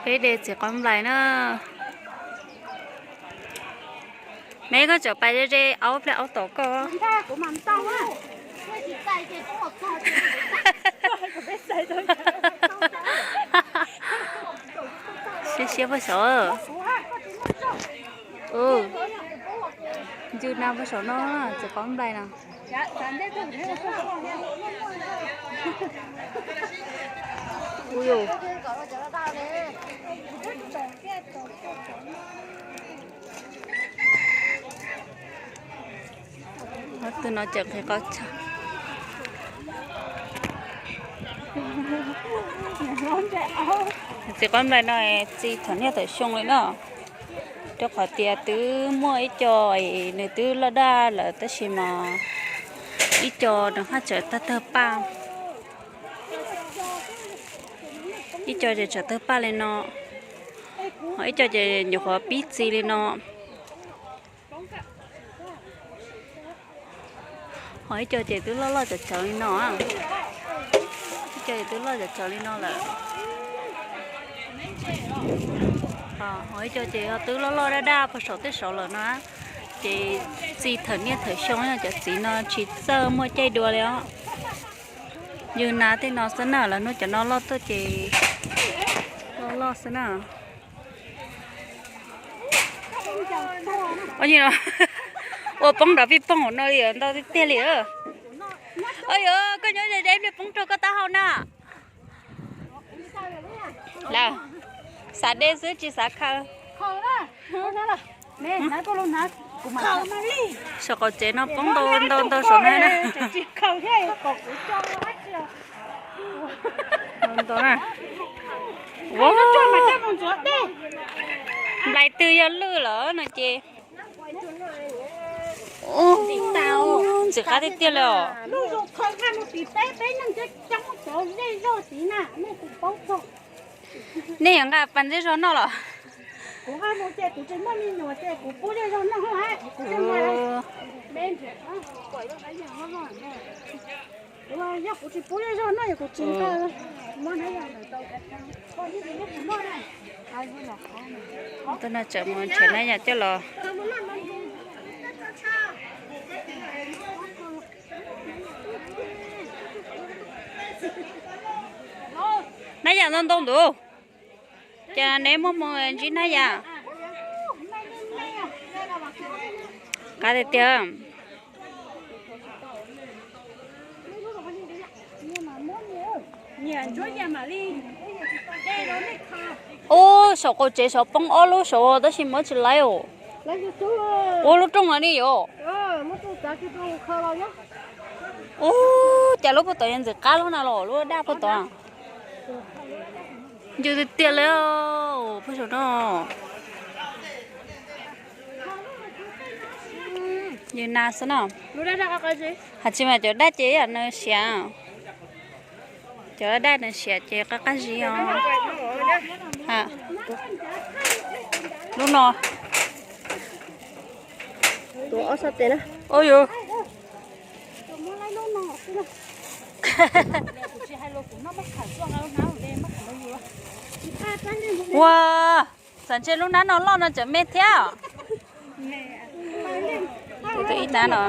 Peb de txiv qaub nplais na. Me koj tseem pais ze ze aub pliag aub tom koj. Siab siab puag saud. Ncw na puag saum no, txiv qaub nplais no. Ob tug no tseem nqhis qos tshaj. Txiv qaub nplais no txi thaum niaj thaum xyoo li no, rau qhov tias twb muaj ib co nws twb loj daj lawm tab sis mas ib co nws haj tseem tawg tawg paj. Ib co ces tseem tawg paj li no, ho ib co ces nyuam qhuav pib txi li no. Ho ib co ces twb loj loj cov cawv li no. Ib co ces twb loj cov cawv li no lawm. Ho ib co ces twb loj loj daj daj puag saum tej saud lawm no. Ces txi thaum niaj thaum xyoo, cov txiv no tsis txawj muaj caij dua li os. Yug nas tej no xwb na, lawv hnub cov no loj tuaj ces loj loj xwb na. Ua poob nrov pij poog no li ntau tiag tiag li. Au yuav, koj nyob ze ze ib pliag poob rau koj taub hau na. Lawm, xav de xwb tsis xav khaws. Saum qaum tsev no poob ntau ntau ntau saum no na. Ntau na. Nplais twg yog lwj lawm no ces. Ntxim qab tiag tiag li os. Nej yuav nqa pas zej zog noj los? Tus no tseem mus nrhiav nab yam coj los. Nab yam ntau ntau ntuj. Cas neb muaj hmoo ntsib nab yam? Qab tiag tiag. Ub, saum qaum tsev saud poob ob lub saud tab sis muab tsis laib os. Ua lub rooj los ne yom. Ub, cas lub puag tod yuav ntxim qab lub no los lub daj puag tod. Ncw tiag tiag li puag saum no. Ncw nas xwb na. Has tsis mas cov daj ces yam nws siav. Cov daj nws siav ces qab qab zib os. Lub no. Ua yus. Ua, txawm ntshe lub nab no loj no tseem me thiab. Tus ib nab no.